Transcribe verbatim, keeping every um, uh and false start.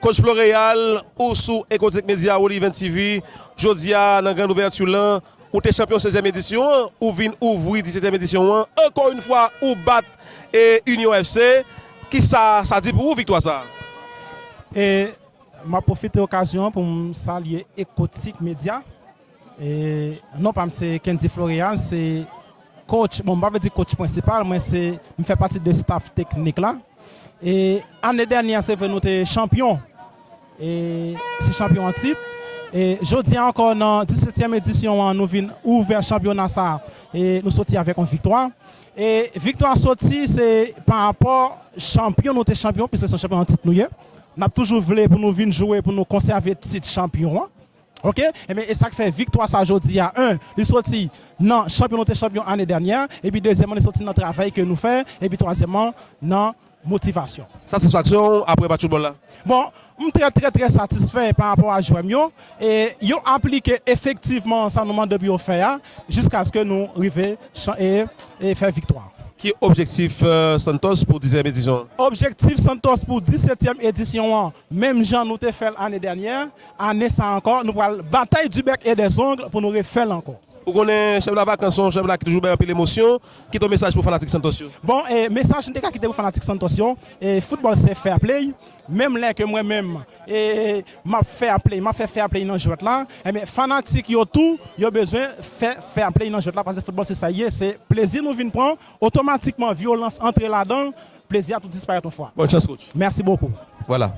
Coach Floreal, ou sou Ekotrik Media, Oliven T V. Jodi a, nan grann ouvèti lan, ou te chanpyon sezèm edisyon an, ou vin ouvri disètyèm edisyon an. Ankò yon fwa, ou bat e Union F C. Kisa sa di pou ou, viktwa sa a? E m ap pwofite okazyon an pou m salye Ekotrik Media. E non pa m se Kendy Floreal, se coach, bon, m pa vle di coach prensipal, mwen se, m fè pati de staff teknik la. E ane dènyè, se vre, nou te chanpyon. E se chanpyon an tit. E jodi a ankò, nan disètyèm edisyon an, nou vin ouvè chanpyona sa a. E nou soti avèk yon viktwa. E viktwa soti, se pa rapò chanpyon, nou te chanpyon, piske se yon chanpyon an tit nou ye. N ap toujou vle pou nou vin jwe, pou nou konsève tit chanpyon an. Oke? Ebyen, e sa k fè viktwa sa jodi a, en, li soti nan chanpyon, nou te chanpyon ane dènyè, epi dezyèmman, li soti nan travay ke nou fè, epi twazyèmman, nan motivasyon. Satisfaksyon w apre match foutbòl la? Bon, m trè, trè, trè satisfè pa rapò a jwè m yo. E yo aplike efektivman sa nou mande pou yo fè a, jiskaske nou rive chan- e, e fè viktwa. Ki objektif eh, Santos pou dizyèm edisyon an? Objektif Santos pou disètyèm edisyon an, menm jan nou te fè l ane dènyè, ane sa a ankò, nou pral batay du bec et des ongles pou nou refè l ankò. Ou konnen chanpyona vakans se yon chanpyona ki toujou bay anpil emosyon. Kite yon mesaj pou fanatik Santos yo. Bon, e mesaj m te ka kite pou fanatik Santos yo, e foutbòl se fair play. Menm lè ke mwen menm, e m ap fair play, m ap fè fair play nan jwèt la, ebyen fanatik yo tou, yo bezwen fè fair play nan jwèt la, paske foutbòl se sa l ye, se plezi nou vin pran, otomatikman vyolans antre ladan l, plezi a tou disparèt yon fwa. Bonne chance, coach. Merci beaucoup. Voilà.